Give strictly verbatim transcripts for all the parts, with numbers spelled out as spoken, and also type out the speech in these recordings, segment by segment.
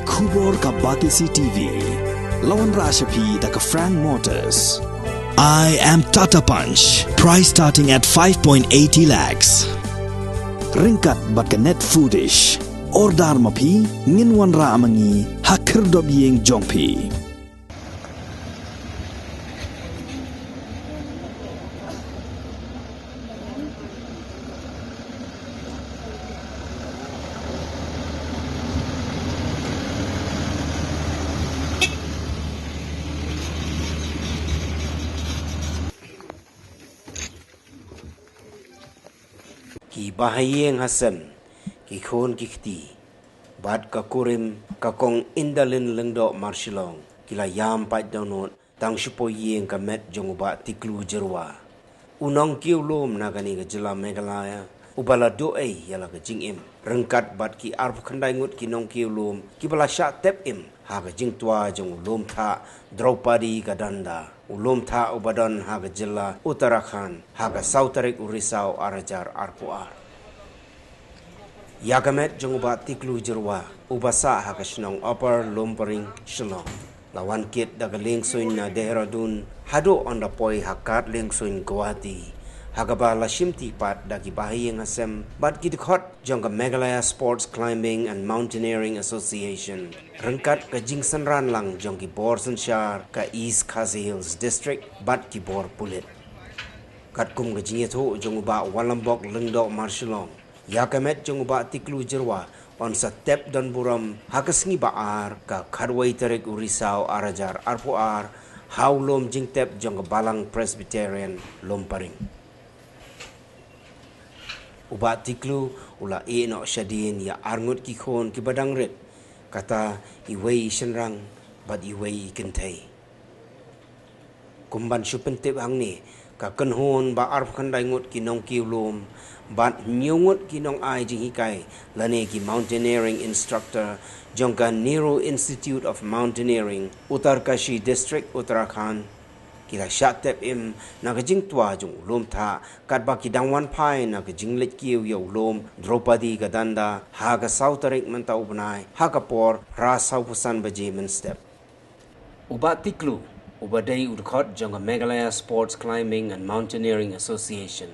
Khubor ka Batesi T V. La wanrah sha phi da ka Frank Motors. I am Tata Punch. Price starting at five point eighty lakhs. Ryngkat bad ka Net Foodish. Order ma phi, ngin wanrah ma ngi ha khyrdop ïing jong phi. Ki bahaïing hasem, ki khun ki kti, bad ka kurim ka Kong Indalin Lyngdoh Marshillong, ki la ïam pat dohnud tang shiphew ïing ka met jong u Bah Tiklu Jyrwa, u nongkiew lum na kane ka jylla Meghalaya, uba la duh ei ïa la ka jingim, ryngkat bad ki arphew khyndai ngut ki nongkiew lum kiba la shah tep im ha ka jingtwa jong u lum thah Draupadi Gadanda, u lum thah uba don ha ka jylla Uttarakhand, ha ka saw tarik u Risaw ar hajar arphew ar. Ïa ka met jong u Bah Tiklu Jyrwa, uba sah ha ka shnong Upper Lumparing, Shillong, la wan kit da ka liengsuiñ na Dehradun haduh ynda poi ha kad liengsuiñ Guwahati, ha kaba la shimti pat da ki bahaïing hasem bad ki dkhot jong ka Meghalaya Sports Climbing and Mountaineering Association, ryngkat ka jingsynran lang jong ki bor synshar ka East Khasi Hills District bad ki bor pulit. Katkum ka jingïathuh jong u Bah Wanlambok Lyngdoh Marshillong, ïa ka met jong u Bah Tiklu Jyrwa yn sa tep don burom ha ka sngi ba ar, ka khatwei tarik u Risaw ar hajar arphew ar, ha u lum jingtep jong ka Balang Presbyterian Lumparing. U Bah Tiklu u la ïeh noh shadien ïa arngut ki khun kiba dang rit, kata iwei i shynrang bad iwei i kynthei. Kum ban shu pyntip hangne, ka kynhun ba arphew khyndai ngut ki nongkiew lum bad hynñiew ngut ki nongai jinghikai lane ki mountaineering instructor jong ka Nehru Institute of Mountaineering, Uttarkashi District, Uttarakhand, ki la shah tep im na ka jingtwa jong u lum thah, katba ki dang wan phai na ka jingleit kiew ïa u lum Draupadi Gadanda ha ka saw tarik mynta u bnai, ha ka por phra sawphew san baje mynstep. U Bah Tiklu, uba dei u dkhot jong ka Meghalaya Sports Climbing and Mountaineering Association,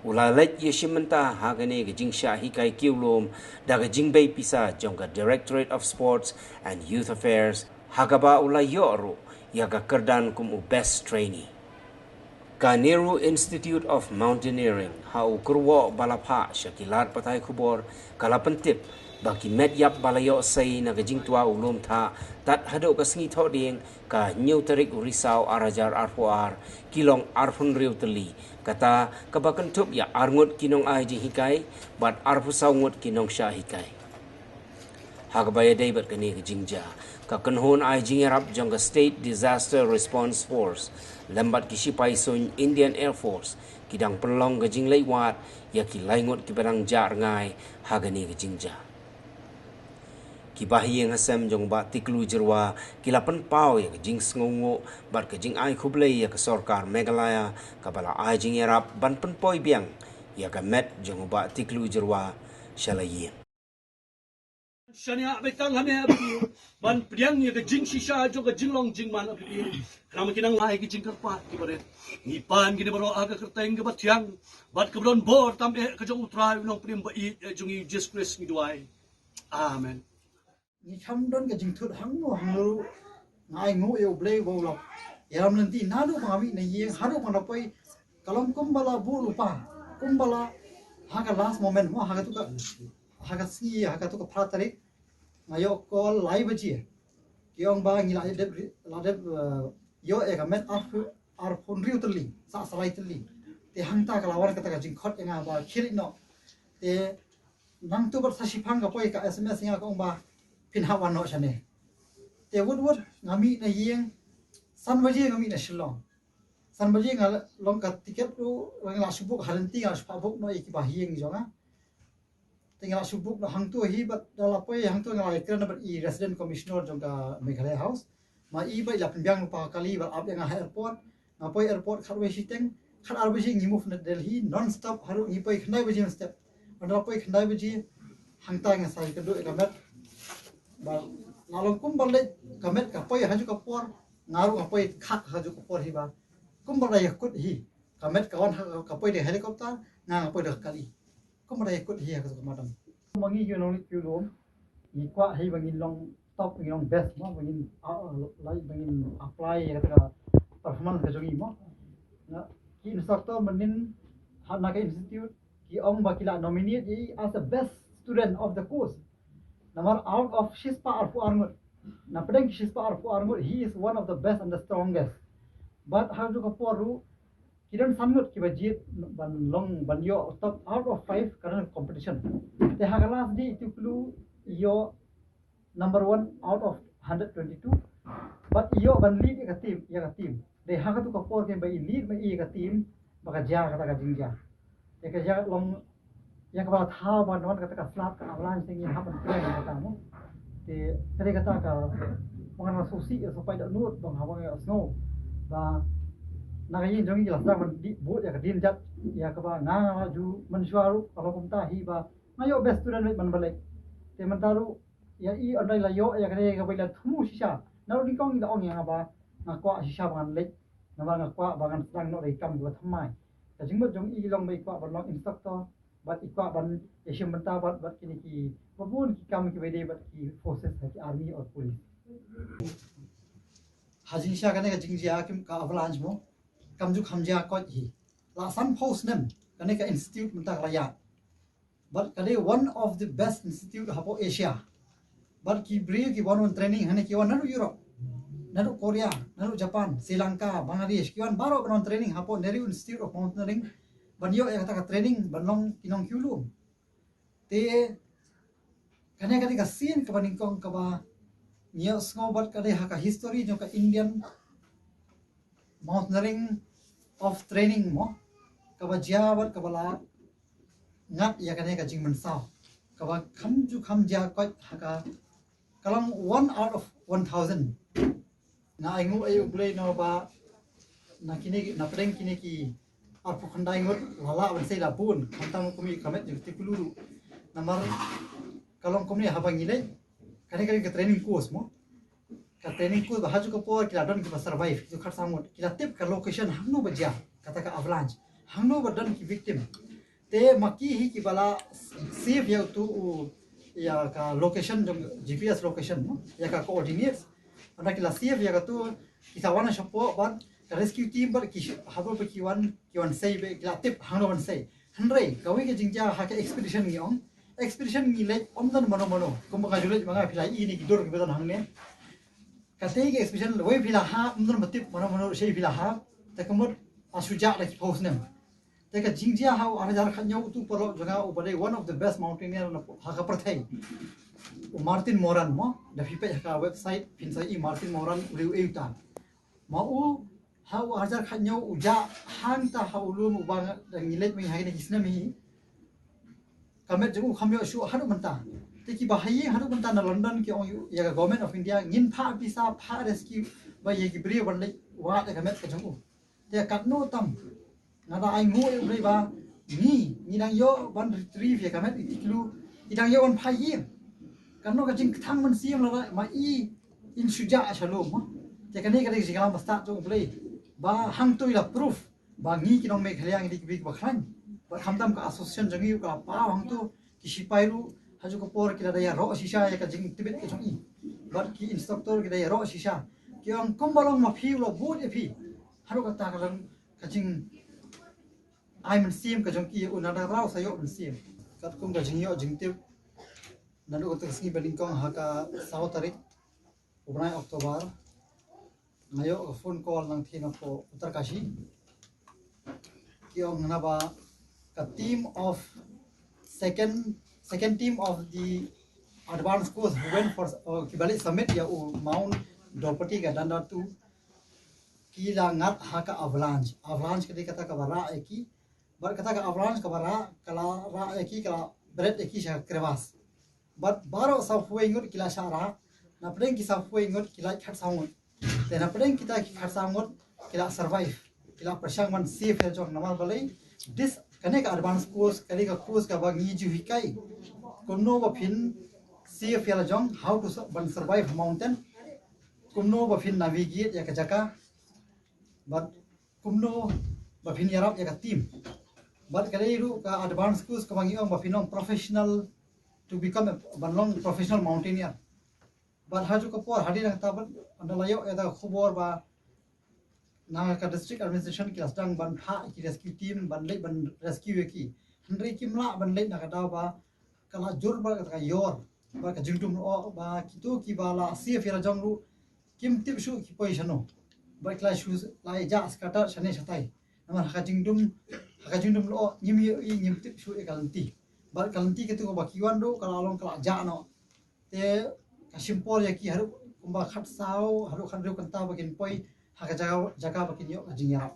u la leit ïashim bynta ha kane ka jingshah hikai kiew lum da ka jingbei pisa jong ka Directorate of Sports and Youth Affairs, ha kaba u la ïoh ruh ïa ka kyrdan kum u Best Trainee. Ka Nehru Institute of Mountaineering, ha u kyrwoh ba la phah sha ki lad pathai khubor, ka la pyntip ba ki met ïap ba la ïoh sei na ka jingtwa u lum thah tad haduh ka sngi Thohdieng, ka hynñiew tarik u Risaw ar hajar arphew ar, ki long arphew hynriew tylli, kata kaba kynthup ïa arngut ki nongai jinghikai bad arphew saw ngut ki nongshah hikai. Ha kaba ïadei bad kane ka jingjia, ka kynhun ai jingïarap jong ka State Disaster Response Force lem bad ki shipai suiñ Indian Air Force ki dang pynlong ka jingleit wad ïa ki lai ngut kiba dang jah rngai ha kane ka jingjia. Ki bahaïing hasem jong u Bah Tiklu Jyrwa ki la pynpaw ïa ka jingsngewnguh bad ka jingai khublei ïa ka sorkar Meghalaya, kaba la ai jingïarap ban pynpoi biang ïa ka met jong u Bah Tiklu Jyrwa sha la ïing. Shaniah bad tang ha me, a Blei, ban pdiang ïa ka jingshisha jong ka jinglong jingman, a Blei. Khnang ba kin nang ai ka jingkyrpad kiba rit. Ngi pan kine baroh ha ka kyrteng kaba thiang bad kaba don bor tam eh ka jong u Trai u Nongpynim ba ïeit, eh, jong ngi u Jisu Khrist ngi duwai. Amen. Ngi kham don ka jingthut hangno hangno ruh, nga ai nguh ïa u Blei ba u la ïalam lynti naduh ba nga mih na ïing haduh ba nga poi. Ka long kumba la buh lypa, kumba la, ha ka last moment mo, ha katu ka, ha ka sngi, ha katu ka phra tarik, nga ïoh call lai baje. Ki ong ba ngi la dep, la dep, eh, ïoh ïa ka met arphew, arphew hynriew tylli, sah salai tylli. Te hangta ka la wan kata ka jingkhot ïa nga ba khie leit noh. Te nangtu bad sa shiphang ka poi ka S M S ïa nga, ka ong ba phin hap wan noh shane. Te wut wut nga mih na ïing, san baje nga mih na Shillong. San baje nga long ka tiket ruh, nga la shu book ha lynti, nga la shu phah book noh ïa ki bahaïing jong nga. Te nga la shu book noh hangtu hi, bad da la poi hangtu nga la ïakren bad i Resident Commissioner jong ka Meghalaya House. Ma i ba i la pynbiang lypa kali bad ap ïa nga ha airport. Nga poi airport khatwei shiteng, khatar baje ngi move na Delhi non stop haduh ngi poi khyndai baje mynstep. Ynda la poi khyndai baje, hangta nga sa ïakynduh ïa ka met. Bad La long kumba leit ka met ka poi ha ju ka por, nga ruh nga poi khak ha ju ka por hi ba. Kumba la ïakut hi, ka met ka wan ha ka poi da helicopter, nga nga poi da ka kali. Kumba la ïakut hi ha ka madam. Ma ngi ïa nong leit ki lum, ngi kwah hi ba ngin long top, ngin long best mo, ba ngin, ah, lai ba ngin apply ïa ka performance ka jong ngi mo. Na ki instructor mynnin ha na ka institute ki ong ba ki la nominate ïa i as the best student of the course. Namar out of shispah arphew arngut, na pdeng ki shispah arphew arngut, he is one of the best and the strongest. But ha ju ka por ruh ki don san ngut kiba jied ban long, ban ïoh top out of five ka don competition. Te ha ka last day itu kulu ïoh number one out of hundred twenty-two. But ïoh ban lead ïa ka team, ïa ka team. Dei ha katu ka por kein ba i lead ma i ïa ka team, ba ka jia kata ka jingjia. Ïa ka jia long, ïa kaba la thaw ban wan kata ka slap ka avalanche te ngin hap ban pyrshang ïa kata mo. Te ka dei kata ka, ba ngan sngewsih ïa, sngewsih paidbah nud, ba nga, ba nga sngew ba na ka ïing jong ngi la sdang ban dih bud ïa ka dien jait, ïa kaba nga nga la ju mynshuwa ruh ka long kumta hi ba nga ïoh best student leit man ba leit. Te mynta ruh ïa i, ynda i la ïoh ïa kane kaba i la thmu shisha. Naduh nyngkong i la ong ïa nga ba nga kwah shisha ba ngan leit, namar nga kwah ba ngan sdang noh da ki kam kiba thymmai. Ka jingmut jong i long ba i kwah ban long instructor, bad i kwah ban ïashim bynta bad, bad kine kiba bun ki kam kiba dei bad ki forces ha ki army or police. Ha jingshisha kane ka jingjia kim, ka avalanche mo, kam ju kham jia koit hi. La sanphew snem kane ka institute mynta ka la ïaid. Bad ka dei one of the best institute hapoh Asia. Bad ki briew ki wan wan training hangne ki wan naduh Europe, naduh Korea, naduh Japan, Sri Lanka, Bangladesh, ki wan baroh ban wan training hapoh Nehru Institute of Mountaineering, ban ïoh ïa kata ka training ban long ki nongkiew lum. Te kane ka dei ka sien kaba nyngkong kaba ngi ïohsngew bad ka dei ha ka history jong ka Indian Mountaineering of Training mo, kaba jia bad kaba la ngat ïa kane ka jingmynsaw kaba kham ju kham jia koit ha ka, ka long one out of one thousand. Nga ainguh ïa U Blei namar ba na kine, na pdeng kine ki arphew khyndai ngut la lah ban sei la bun, khamtam kum ïa ka met jong kito ki kulu ruh. Namar ka long kumne, haba ngi leit, kane ka dei ka training course mo. Ka training course ba ha ju ka por ki la don kiba survive, ki khatsaw ngut, ki la tip ka location hangno ba jia kata ka avalanche, hangno ba don ki victim. Te ma ki hi kiba la save ïa utu u, ïa ka location jong, G P S location mo, ïa ka coordinates. Ynda ki la save ïa katu, ki sa wan shapoh bad ka rescue team bad ki sh-, haba ba ki wan, ki wan sei bad ki la tip hangno ban sei. Hynrei kawei ka jingjia ha ka expedition ngi ong, expedition ngi leit ym don mano mano. Kumba nga ju leit ma nga, phi la ïohi ne ki dur kiba don hangne. Katei ka expedition lawei phi la hap, ym don ba tip mano mano, shei phi la hap. Te ka mut a shu jah da ki phew snem. Te ka jingjia ha u arhajar khathynñiew, utu u paralok jong nga uba dei one of the best mountaineer na, ha ka pyrthei, u Martin Moran mo. Da phi peit ha ka website phin sa ïohi Martin Moran u dei uei uta. Ma u ha u arhajar khathynñiew u jah hangta ha u lum uba nga, da ngi leit mynta ha kine ki snem hi. Ka met jong u kham ïoh shuh haduh mynta. Te kiba ha ïing haduh mynta na London ki ong ïa ka Government of India, ngin phah pisa, phah rescue ba ïa ki briew ban leit wad ïa ka met ka jong u. Te katno tam nga da ainguh ïa U Blei ba ngi, ngi dang ïoh ban retrieve ïa ka met, ïa ki klu, i dang ïoh ban phah ïing. Katno ka jingkthang mynsiem lada ma i, in shu jah sha lum mo. Te kane ka dei ka jingïalam ba stad jong U Blei ba hangto i la proof ba ngi ki nong Meghalaya ngi dei kiba khlaiñ. Bad khamtam ka association jong ngi ka la paw hangto, ki sipai ruh ha ju ka por ki la da ïaroh shisha ïa ka jingtbit ka jong i. Bad ki instructor ki da ïaroh shisha. Ki ong kumba long ma phi u la bud ïa phi. Haduh katta ka long ka jingai mynsiem ka jong ki ïa u, nang da rau sa ïoh mynsiem. Katkum ka jingïoh jingtip, naduh kata ka sngi ba nyngkong ha ka saw tarik u bnai October, nga ïoh ka phone call nangtei napoh Uttarkashi. Ki ong naba ka team of second, second team of the advanced course who went for, uh, kiba leit summit ïa u Mount Daupati ka Dandar two, ki la ngat ha ka avalanche. Avalanche ka dei kata kaba rah ïa ki. Bad kata ka avalanche kaba rah, ka la rah ïa ki, ka la bret ïa ki sha crevasse. Bad baroh sawphew wei ngut ki la shah rah. Na pdeng ki sawphew wei ngut ki lait khatsaw ngut. Te na pdeng kita ki khatsaw ngut ki la survive, ki la pyrshang ban save ïa la jong namar balei, this, kane ka advance course ka dei ka course kaba ngi ju hikai kumno ba phin Safe ïa la jong, how to sur- ban survive mountain. Kumno ba phin navigate ïa ka jaka. Bad kumno ba phin ïarap ïa ka team. Bad ka dei ruh ka advance course kaba ngi ong ba phin long professional to become a, ban long professional mountaineer. Bad ha ju ka por hadien nangta bad ynda la ïoh ïa ka khubor ba na ka district administration ki la sdang ban phah ki rescue team ban leit ban rescue ïa ki. Hynrei kim lah ban leit na ka daw ba ka la jur bad ka yor bad ka jingdum lyoh ba kito kiba la safe ïa la jong ruh kim tip shuh ki poi shano. Bad ki la shu la ïa jah scatter shane shatai. Namar ha ka jingdum ha ka jingdum lyoh ngim ïohi ngim tip shuh ïa ka lynti. Bad ka lynti kito ba ki wan ruh ka la long ka la jah noh. Te ka shim por ïa ki haduh kumba khatsaw haduh khathynriew kynta ba kin poi ha ka jaka jaka ba kin ïoh ka jingïarap.